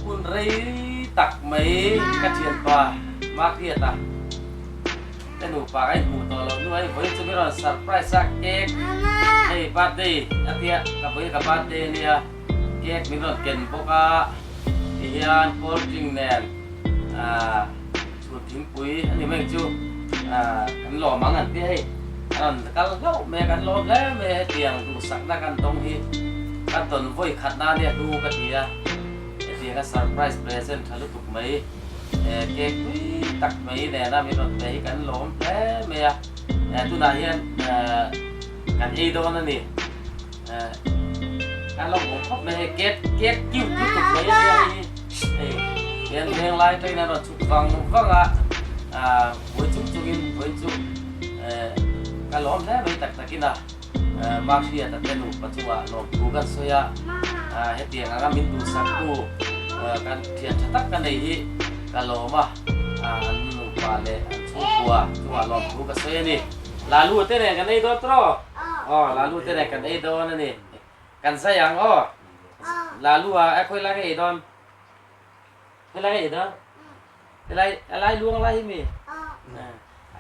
Hun rei tak mai ka thianpa Marriott-a te nupa ka inhmuh tawh loh hnu a hei vawiin chu min rawn surprise a cake hei birthday a tia ka vawiin ka birthday a nia cake min rawn ken bawk a tihian cold drink nen ahh chhun thingpui a ni mai chu ahh kan lawm ang an tia hei a rawn kal hlauh mai a kan lawm hle mai a hetiang duhsakna kan dawng hi ka tawn vawi khatna a nia hnu ka ti a hetianga surprise present tha lutuk mai eh cake tui tak mai nena min rawn pe hi kan lawm hle mai a eh tunah hian eh kan ei dawn a ni eh kan lo hmuh khawp mai hei cake cake cute lutuk mai a nia hei hi hei hian veng lai atangin an rawn chhuk vang vang a ah vawi chung chungin vawi chu eh ka lawm hle mai tak takin a. Mahriata te nupa chungah lawmthu kan sawi a, hetiang anga min duhsaktu kan thian tha tak ka nei hi ka lawm a, an nupa leh an chhungkua chungah lawmthu ka sawi a ni. Lalu te nen kan ei dawn tawh? Aw, Lalu te nen kan ei dawn a ni. Kan zai ang aw. Lalu a khawi lai ka ei dawn? Khawi lai ka ei dawn? Helai a lai luang lai hi mi?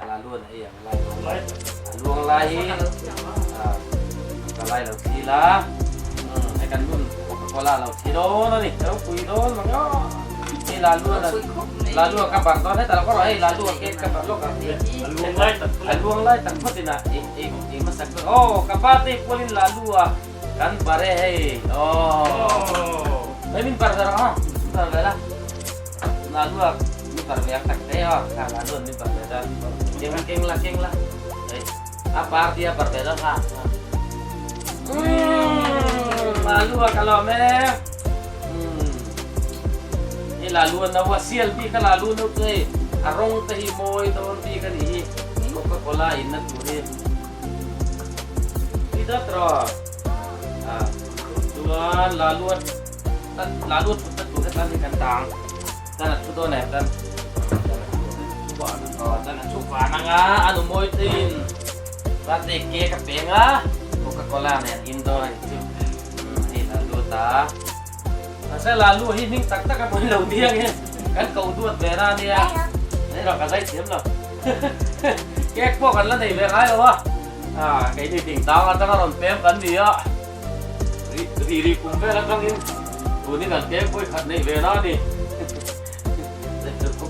A la luan a ei ang a lai luang lai. A luang lai hi ka lai lo thi la. Hei kan nun Coca-Cola lo thi dawn a ni. Lo pui dawn mang aw. Hei la luan a la luan ka bar dawn heta lo ka rawh hei la luan cake ka bar lawk ang. A luang lai tak A luang lai tak phawt in a ei ei ei hmasak dawn. Aw ka birthday pualin la lua kan bar e hei. Aw. Hei min bar ber ang. Min bar ve la. Lalu mi par ve ang tak te a kha lalu an mi par ve dan keng keng la keng la ei a par dia par ve dan ha lalu a ka lawm e ni lalu an nawa sial bi ka lalu no chu hei a rawng te hi mawi dawn bik a nih hi coca cola in na tur hi ni dat rawh a chuan lalu a Lalu thut na tur hetan hi kan tang tan a thu dawn em tan tan a thu van anga a nu mawi thin birthday cake a peng a coca cola nen in dawn a ni chu hei lalu ta mahse lalu hi hming tak tak a pawi lo diang e kan ko duat ve na ania hei rawh ka zai thiam lo cake pawh kan la nei ve ngai lo a keini ding tang atanga rawn pem kan ni a. Ri ri kum vel atangin tunin an tlem pawh i khat neih ve na a ni.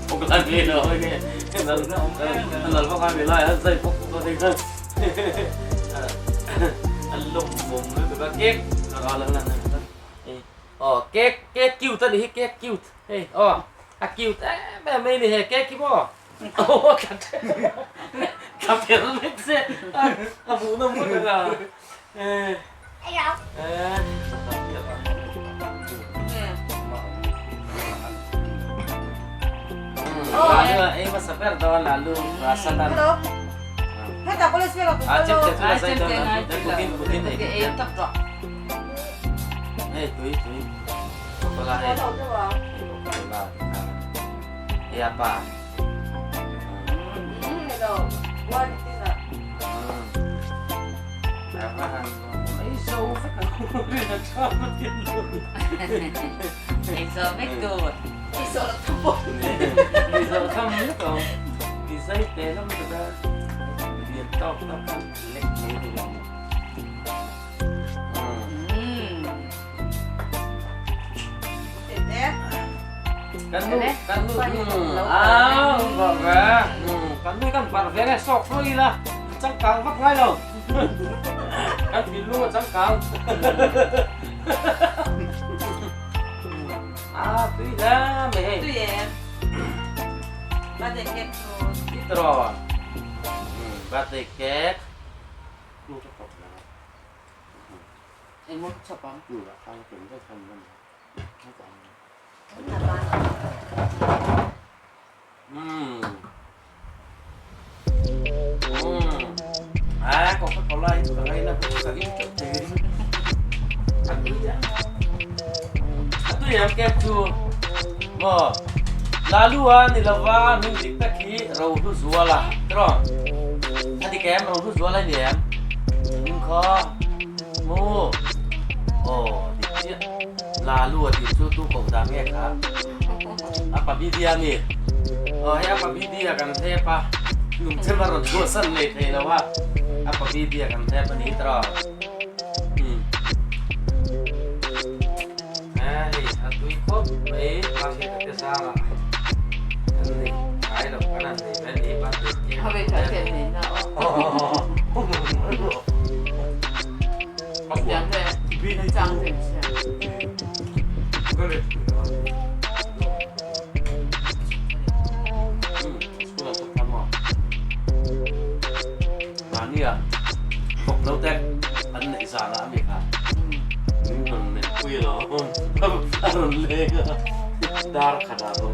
Pawk lan ve lo a nge. Lal vak a mi lai an zai pawk pawk a ni kha. An lawm bawm lutuk a cake a ral an lan aw cake cake cute a ni hi cake cute hei aw a cute em em mai a ni he cake hi maw. Aw tla fel vek se a hmuh nawm ngawt ang a. Ei hmasa ber dawn Lalu Prasad an. A chep te chu la zai dawn a putin putin ei hei tui tui coca-cola hei coca-cola hei apa. Kan nu kan nu ah bar ve kan nu kan bar ve nge sawk hruai ila changkang vak ngai lo kan thinlung a changkang ah tui hle mai hei tui em birthday cake chu titron birthday cake engmaw chhawp ang Lalu a ni lova hming dik tak hi Rohlu Zuala tiraw a dik em Rohlu Zuala a ni em hming kha maw aw dik chiah. Lalu a tih chu tu koh dan nge kha? A pa Bidia a ni. Aw hei a pa Bidia kan hlep a, nungchem a rawn chhuahsan leh thei lo a, a pa Bidia kan hlep a ni tawh. Umm. Hei a tui khawp mai pa hriat a te zara an nei ngai lo kan han nei ve ni birthday cake. Khawi kha khian nei na aw. Mahnia vawk no te an neih zanah a mi kha min rawn melh pui alawm a rawn leng a dar khatah pawh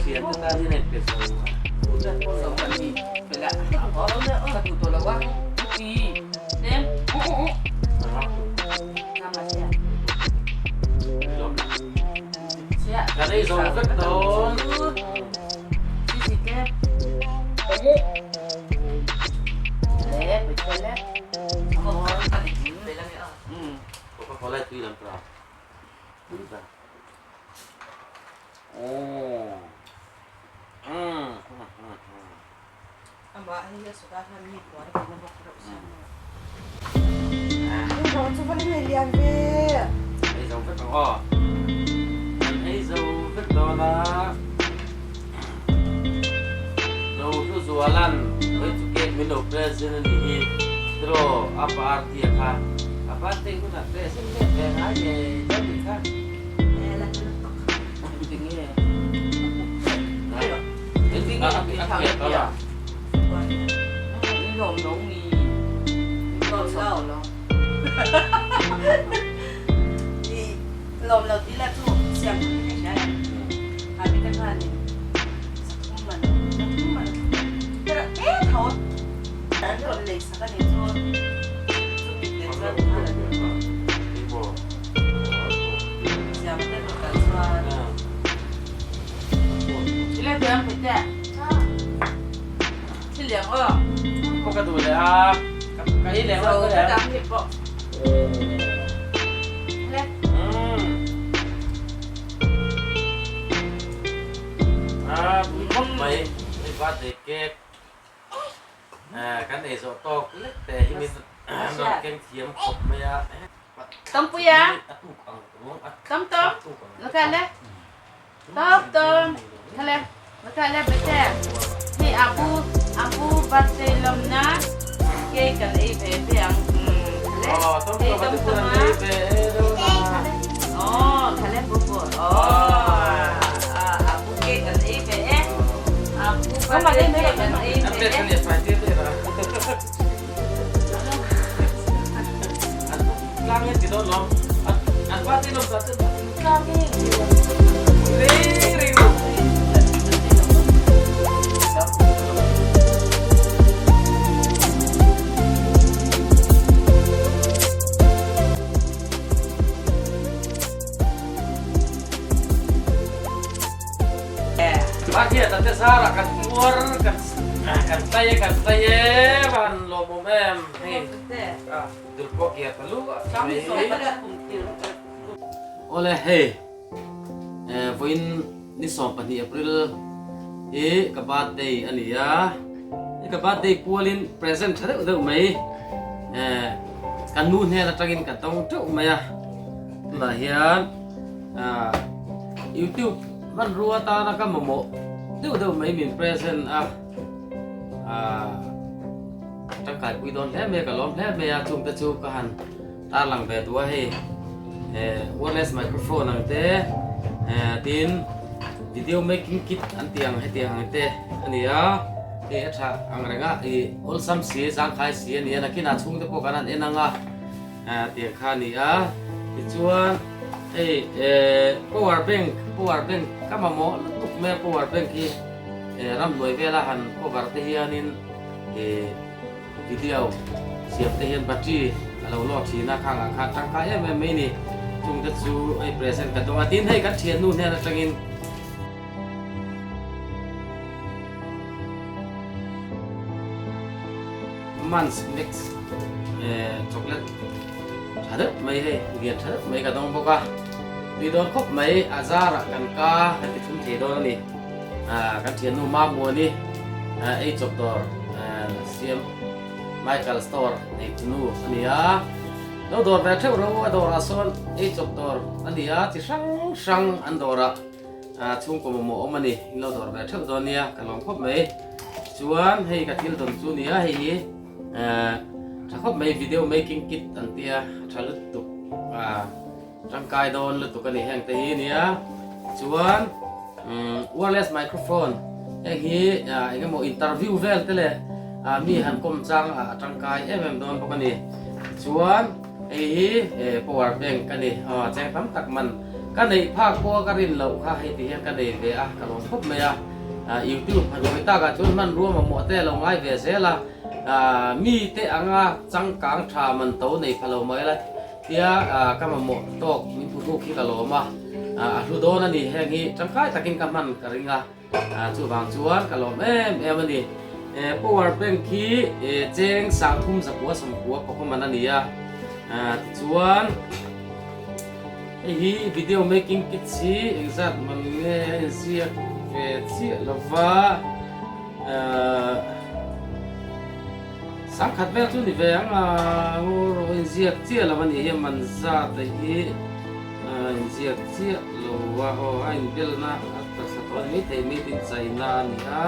thian te tan hian a inpe zo a. Kan ei zo vek dawn. Coca-Cola tui lam ta. Tui ta. Oh. Mm. Ei zo vek ang aw. Kan ei zo vek dawn a. Lo hlu zualan vawi chu cake min lo present a nih hi. Tiraw a pa Artia kha a birthday hunah present let ve ngai ngei dawn nih kha. Ka duh leh a, ka ei leh nghal ka leh. A tui khawp mai, hei birthday cake kan ei zawh tawk lek te hi min rawn keng thiam khawp mai a. Tampuia, tam tam, la le. Top tom, thale, la thale bete. Hei apu, apu birthday lawm na cake kan ei ve ve ang. Thale, hei tom tom a. Oh, thale bu bu. Oh, apu cake kan ei ve e. Apu birthday cake kan ei ve e. Kan tlai e kan tlai e va han lawmawm em hei dul pawh kiar ta luh a mai awle hei vawiin ni 12 April hi ka birthday a ni a hei ka birthday pualin present tha deuh deuh mai ka nu hnen atangin ka dawng teuh mai a tunah hian youtube Hmanrua tana ka mamawh deuh deuh mai min present a, aah tangkaipui dawn hle mai a, ka lawm hle mai a, chungte chu ka han tarlang ve duh a hei eh wireless microphone ang te eh tin video making kit an tih ang hetiang ang te a ni a, hei a tha ang reng a ih awlsam si zangkhai si a ni a nakinah chhungte pawh kan han en ang a. Tiang kha a ni a, tichuan hei power bank power bank ka mamawh lutuk mai a power bank hi ramhnuai vela han cover te hianin video siam te hian battery a lo lawk thin a khangah khan tangkai em em mai a ni chungte chu hei present ka dawng a tin hei kan thiannu hnen atangin Munch mix chocolate. Tha deuh mai hei, lian tha deuh mai ka dawng bawk a, tui dawn khawp mai a zarah kan ka kan ti thum thei dawn a ni. Kan thiannu Mamuani ei chawp dawr siam Michael store nei tunu a ni a, lo dawr ve theuh ro a dawrah sawn ei chawp dawr a ni a, chi hrang hrang an dawrah chhungkaw mamawh awm a ni, in lo dawr ve theuh dawn nia ka lawm khawp mai. Chuan hei ka thil dawn chu nia hei hi. Tha khawp mai video making kit an tia tha lutuk tangkai dawn lutuk a ni heng te hi nia chuan wireless microphone heng hi eng emaw interview vel te leh mi han kawm chang a tangkai em em dawn bawk a ni chuan hei hi power bank a ni cheng tam tak man ka neih phak pawh ka rin loh kha hei ti hian ka nei ve a ka lawm khawp mai a youtube han hawi takah chuan hmanrua mamawh te a lo ngai ve zel a. Mite anga changkang tha man to nei pha lo mai la tia ka mamawh tawk min phu hruk hi ka lawm a, a hlu dawn a ni. Heng hi tangkai takin ka hman ka ring a, chuvang chuan ka lawm em em a ni. Power bank hi cheng sangthum zakua sawmkua pawh man a ni a, tichuan hei hi video making kit hi engzat man nge a inziak ve chiah lova. Sangkhat vel chu ni ve ang a, ngaw rawh inziak chiah lo a nih hi a man zat a hi inziak chiah lo a aw a inbelna a tla tawh a ni maithei made in China a ni a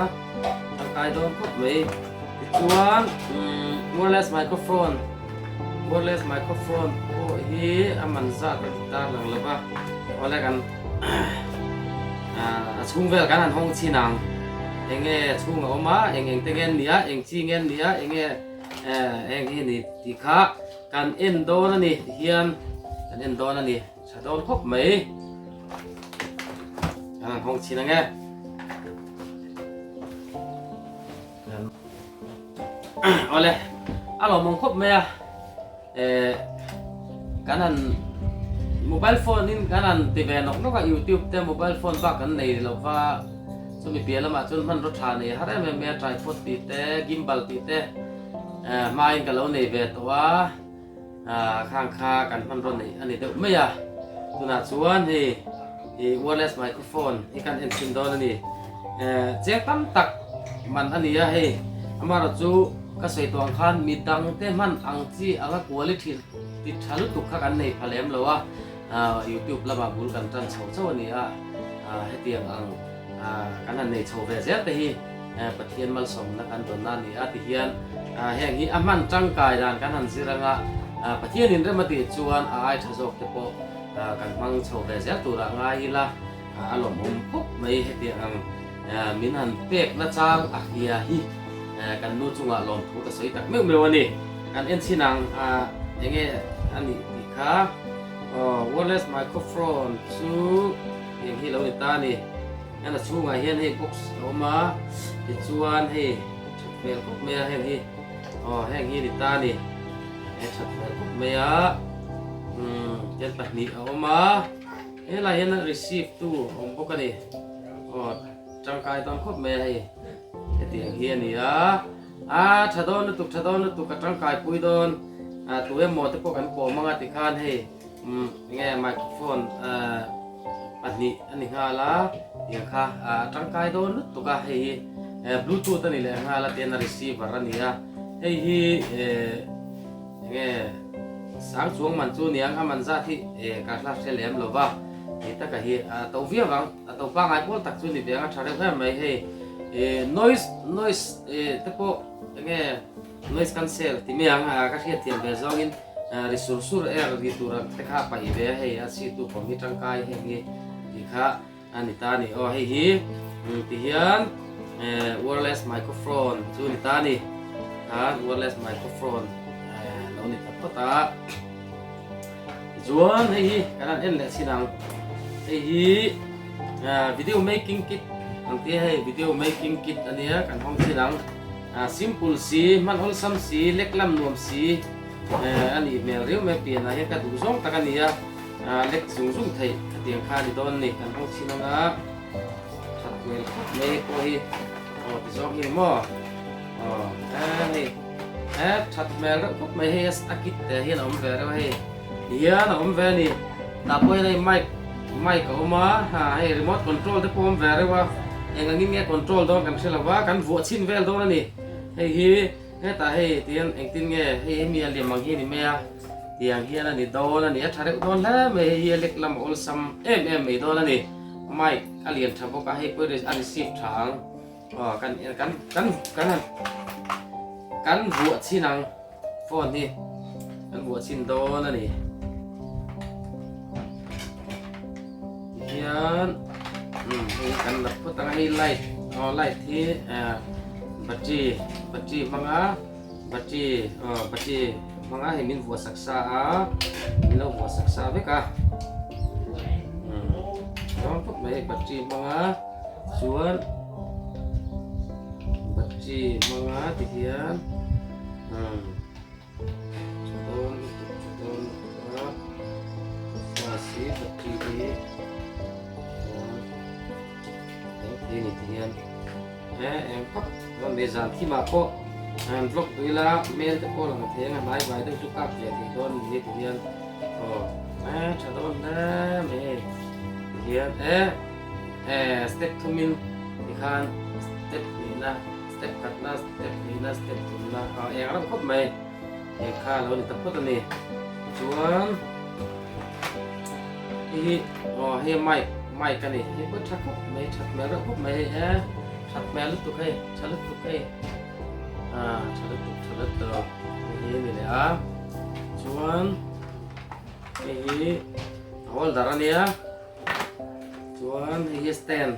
tangkai dawn khawp mai tichuan wireless microphone wireless microphone pawh hi a man zat a ti tar lang lo va awle kan. A chhung vel kan han hawng chin ang. Eng nge chhung a awm a, eng eng te nge an nih a, eng chi nge an nih a, eng nge heng hi ni tih kha kan en dawn a ni ti hian kan en dawn a ni. Tha dawn khawp mai. Kan han hawng chin ang e. Awle, a lawmawm khawp mai a. Kan han mobile phone in kan han ti ve nawk nawk a youtube te mobile phone bak kan nei lo va chumi piah lamah chuan hmanraw tha nei har em em mai a tripod tih te gimbal tih te hmain ka lo nei ve tawh a khang kha kan hmanraw neih a ni deuh mai a tunah chuan hei ih wireless microphone hi kan en chhin dawn a ni cheng tam tak man a ni a hei amaherawhchu. Ka sawi tawh ang khan mi dangte hman ang chi anga quality ti tha lutuk kha kan nei pha lem lo a, youtube lamah bul kan tan chho chauh a ni a, hetiang ang kan han nei chho ve zel te hi Pathian malsawmna kan dawnna a ni a ti hian heng hi a hman tangkai dan kan han zir anga Pathian in rem a tih chuan a ai tha zawk te pawh kan hmang chho ve zel turah ngai ila a lawmawm khawp mai hetiang ang min han pek nachang a hria hi. Kan nu chungah lawmthu ka sawi tak meuh meuh a ni. Kan en chhin ang eng nge a nih tih kha. Aw wireless microphone chu eng hi lo ni ta a ni. Heng a chhungah hian hei box a awm a, tichuan hei that hmel khawp mai a heng hi. Aw heng hi a ni ta a ni. Hei that hmel khawp mai a. Umm tian pahnih a awm a. Helai hian receive tu a awm bawk a ni. Aw tangkai dawn khawp mai a hei. Hetiang hi a ni a, a tha dawn lutuk tha dawn lutuk ka tangkai pui dawn a tu emaw te pawh kan kawm anga tikhan hei umm enge microphone ah pahnih a ni nghal a tiang kha a tangkai dawn lutuk a hei hi bluetooth a ni leh nghal a tian a receiver a ni a hei hi eh enge sang chuang man chu niang a man zat hi eh ka hla hre lem lo va hei taka hi a to viau ang. A to pangai pawl tak chu ni ve ang a tha reuh em mai hei ih noise noise ih te pawh enge noise cancel ti mai ang ka hriat thiam ve zawngin ri sur sur er ri tur ang te kha a paih ve a hei a chhitu pawm hi tangkai heng hi tih kha a ni ta a ni aw hei hi ti hian wireless microphone chu ni ta a ni khan wireless microphone lo ni ta phawt a. Tichuan hei hi kan han en leh chin ang. Hei hi video making kit ang tia hei video making kit a nia kan hawng chin ang. Simple si, hman awlsam si, lek lam nuam si a nih hmel riau mai pianah hian ka duh zawng tak a ni a. Lek zung zung theih a tiang kha a ni dawn a ni. Kan hawng chin ang a, that hmel khawp mai hei pawh hi aw ti zawng hi maw aw hei that hmel reuh khawp mai hei a kit te hian a awm ve reuh a hei. Hian a awm ve a ni. Tah pawh hian hei mic mic a awm a, ha hei remote control te pawh a awm ve reuh a, eng angin nge control dawn kan hre lo va, kan vuah chhin vel dawn a ni. Hei hi hetah hei tihian engtin nge hei hemi a liam ang hi a ni mai a, tiang hian a ni dawn a ni, a tha reuh dawn hle mai, hei hi a lek lam a awlsam em em mai dawn a ni. Mic a lian tha bawk a, hei pawh a receive tha ang. Aw kan kan kan kan han kan vuah chhin ang phone hi kan vuah chhin dawn a ni tihian um hei kan la phawt ang a hei light aw light hi eh battery battery hmanga battery aw battery hmanga hei min vuah sak sa a min lo vuah sak sa vek a um dawn phawt mai hei battery hmanga. Chuan battery hmanga ti hian umm tha dawn lutuk tha dawn lutuk a flash hi battery hi chuan eng thei a ni ti hian e eng phawt chuan mai zan thim ah pawh an vlog duh ila hmel te pawh lang thei ang a hnai vai deuh chu kap ve thei dawn a ni ti hian aw e tha dawn hle mai hei ti hian e. Eh step thumin tikhan step hnihna step khatna step hnihna step thumna a eng reuh khawp mai he kha lo ni ta phawt a ni chuan hei hi aw hei mic mic a ni hei pawh tha khawp mai that hmel reuh khawp mai hei e that hmel lutuk hei tha lutuk hei ah tha lutuk tha lutuk hei hi a ni leh a chuan hei hi holder a nia. Chuan hei hi stand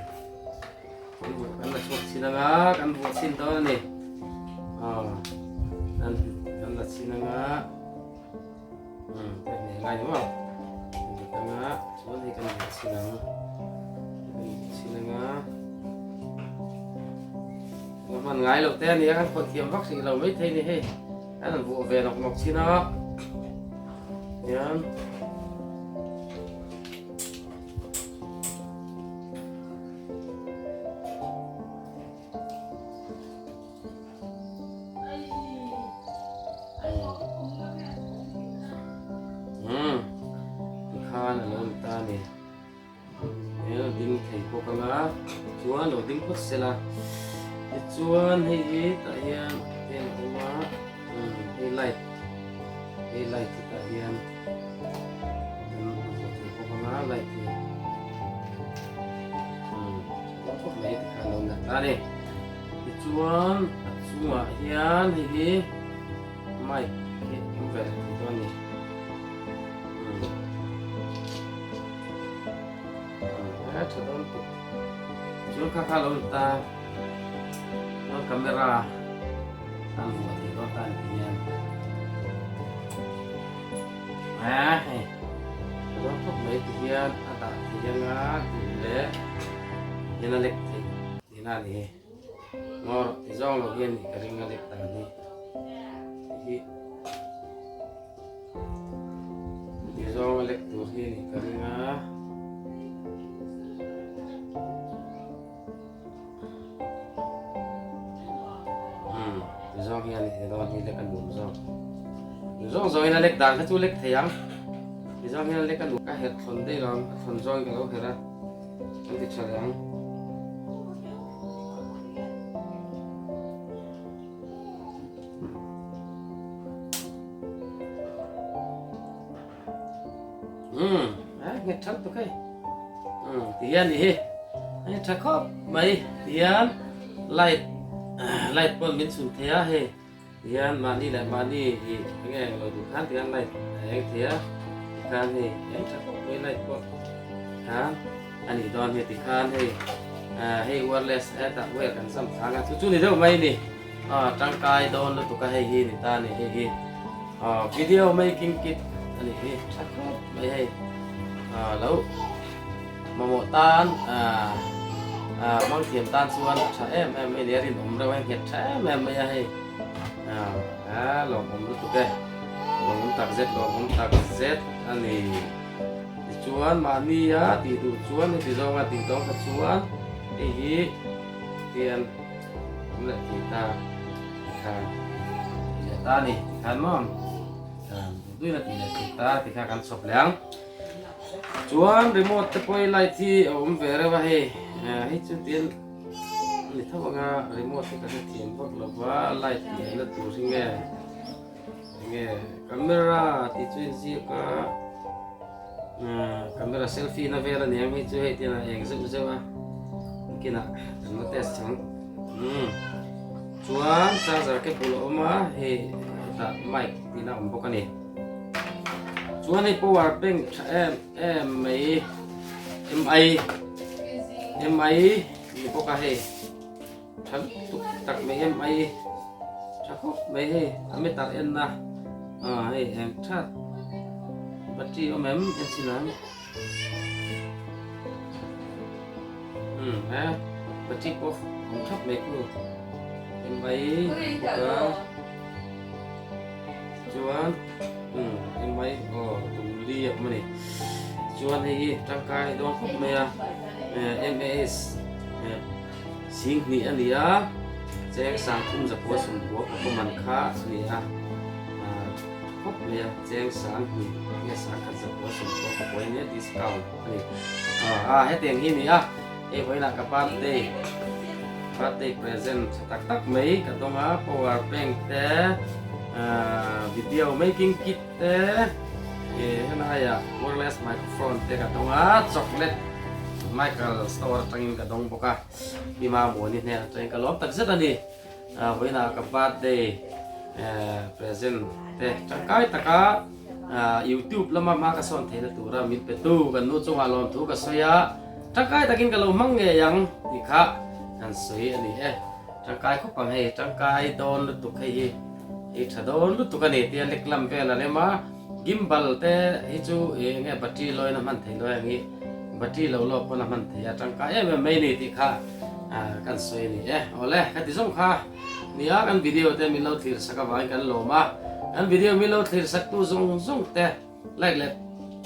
kan vuah kan la chhuak chhin anga kan vuah chhin dawn a ni aw kan kan la chhin anga um ka hne ngai ni maw kan dik anga chuan hei kan vuah chhin ang kan vuah chhin anga kan hman ngai lo te a ni a kan khawih thiam vak hrih lo mai thei ni hei kan han vuah ve nawk nawk chhin a hian. Tikhan a lo ni ta a ni. He lo ding thei bawk anga chuan lo ding phawt sela tichuan hei hi tah hian pen a awm a hei light hei light hi tah hian kan vuah thei bawk anga light hi tha khawp mai tikhan a lo ni ta a ni tichuan a chungah hian hei hi mic hi awm ve leh thei dawn a ni. A tha dawn tuk. Chuan kha kha lo ni ta. Chuan camera an vuah thei dawn ta ni ti hian. A hei. Tha dawn khawp mai ti hian a dah thei anga duh leh hian a lek thei tihna a ni hi. Ngawr ti zawng lo hian ka ring a lek dan hi. Hei hi. Ti zawng a lek tur hi a nih ka ring a. Ti zawng hian he dawn hi lek a nuam zawk. Ti zawng zawng in a lek dan kha chu lek thei ang. Ti zawng hian a lek a nuam. Ka herh thawn daih lo ang, a thawn zawng in ka lo herh a. Kan ti tha leh ang. Umm a nghet tha lutuk hei umm ti hian nih hi a nghet tha khawp mai ti hian light light pawn min chhun thei a hei ti hian mahni leh mahni hi eng eng lo duh khan ti hian light a eng thei a ti khan hei eng tha khawp mai light pawh khan a nih dawn hi ti khan hei hei wireless hetah wire kan zam thlang a chu chu ni deuh mai a ni. Aw tangkai dawn lutuk a hei hi ni ta a ni hei hi aw video making kit a nih hi tha khawp mai hei aw lo mamawh tan ah ah hmang thiam tan chuan a tha em em mai a ni a rinawm reuh a nghet tha em em mai a hei ah a lawmawm lutuk e lawmawm tak zet lawmawm tak zet a ni tichuan mahni a tih duh chuan heti zawnga tih dawn kha chuan hei hi tian. Awm leh thei ta tikhan leh ta a ni tikhan maw tikhan. duhin a tih leh theih ta tikha kan chhawp leh ang. Chuan remote te pawh hi light hi a awm ve reuh a hei hei chu tian ni tho anga remote hi ka hrethiam vak lo va light tih enna tur hi nge enge camera tih chu inziak a camera selfie na vel a ni ang hei chu hei tian a eng zeuh zeuh a kinah kan la test ang chuan charger cable a awm a hei hetah mic tihna a awm bawk a ni. Chuan hei power bank tha em em mai mi mi ni bawk a hei tha lutuk tak mai mi tha khawp mai hei a meter en na ah hei eng that battery awm em en chin ang um he battery pawh awm thap mai khu mi bawk a. Chuan umm engmai aw tum li a awm a ni. Chuan hei hi tangkai dawn khawp mai a MAS sing hnih a ni a cheng sangthum zakua sawmkua pakua man kha a ni a khawp mai a cheng sang hnih nge sangkhat zakua sawmkua pakua nia discount a ni. A hetiang hi a ni a hei vawiinah ka birthday birthday present tha tak tak mai ka dawng a power bank te ahh video making kit te ih helaiah wireless microphone te ka dawng a chocolate Michael store atangin ka dawng bawk a mi Mamuani hnen atangin ka lawm tak zet a ni ah vawiinah ka birthday eh present te tangkai taka ah youtube lama hma ka sawn theihna tura min pe tu kan nu chungah lawmthu ka sawi a. Tangkai takin ka lo hmang ngei ang tih kha kan sawi a ni e. Tangkai khawp ang hei, tangkai dawn lutuk hei hi, hei tha dawn lutuk a ni tia lek lam vel a lem a, gimbal te hi chu eng nge battery lawiin a hman thei lawi ang i, battery lo lawk pawn a hman thei a, tangkai em em mai a ni tih kha kan sawi a ni e. Awle, ka ti zawng kha nia kan video te min lo thlir sak avangin kan lawm a, kan video min lo thlir sak tu zawng zawng te, Like leh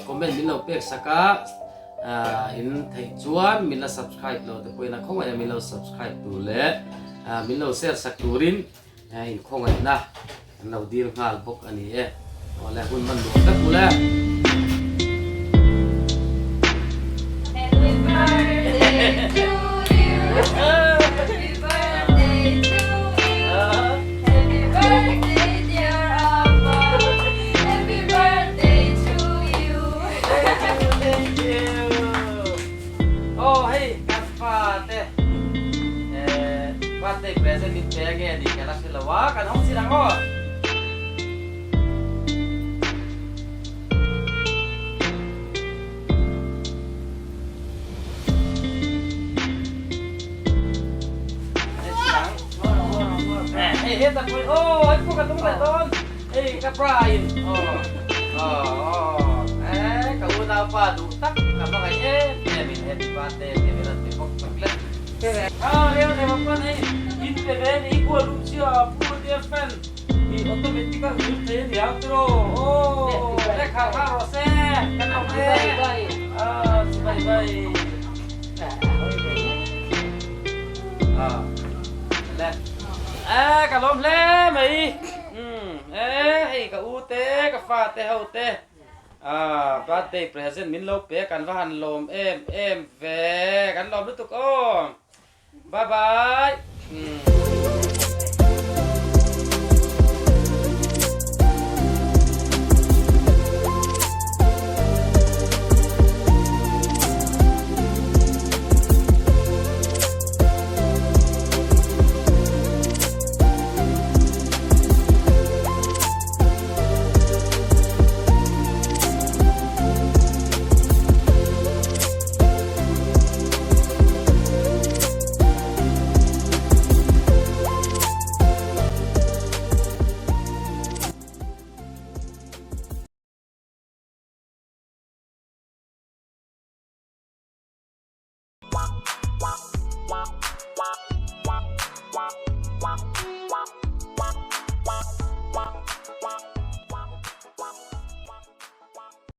comment min lo pek sak a, in theih chuan min la subscribe lo te pawhin a khawngaih a min lo subscribe tur leh min lo share sak turin in khawngaihna an lo dil nghal bawk a ni e. Awle hun man luah vek u le. Happy birthday to you Happy birthday to you Happy birthday dear Appa Happy birthday to you Thank you thank you Oh hei kan fa te eh birthday present min pe nge ni ka la hre lo a kan hawng chin ang aw. Hei he tak pawh aw hei pawh ka tum leh dawn hei ka Brian aw aw eh ka unaupa duh tak ka hmangaih em em in happy birthday tih min rawn ti bawk chocolate ah reu reu a pawn hei in pe ve ni i kual lum sia pu dear fan I automatic a hlir thei a ni ang tiraw aw le khar har rawh se kan awm e ah chibai bai ah le eh ka lawm hle mai um eh hei ka u te ka fa te ho te ah birthday present min lo pe kan va han lawm em em ve kan lawm lutuk aw bye bye um.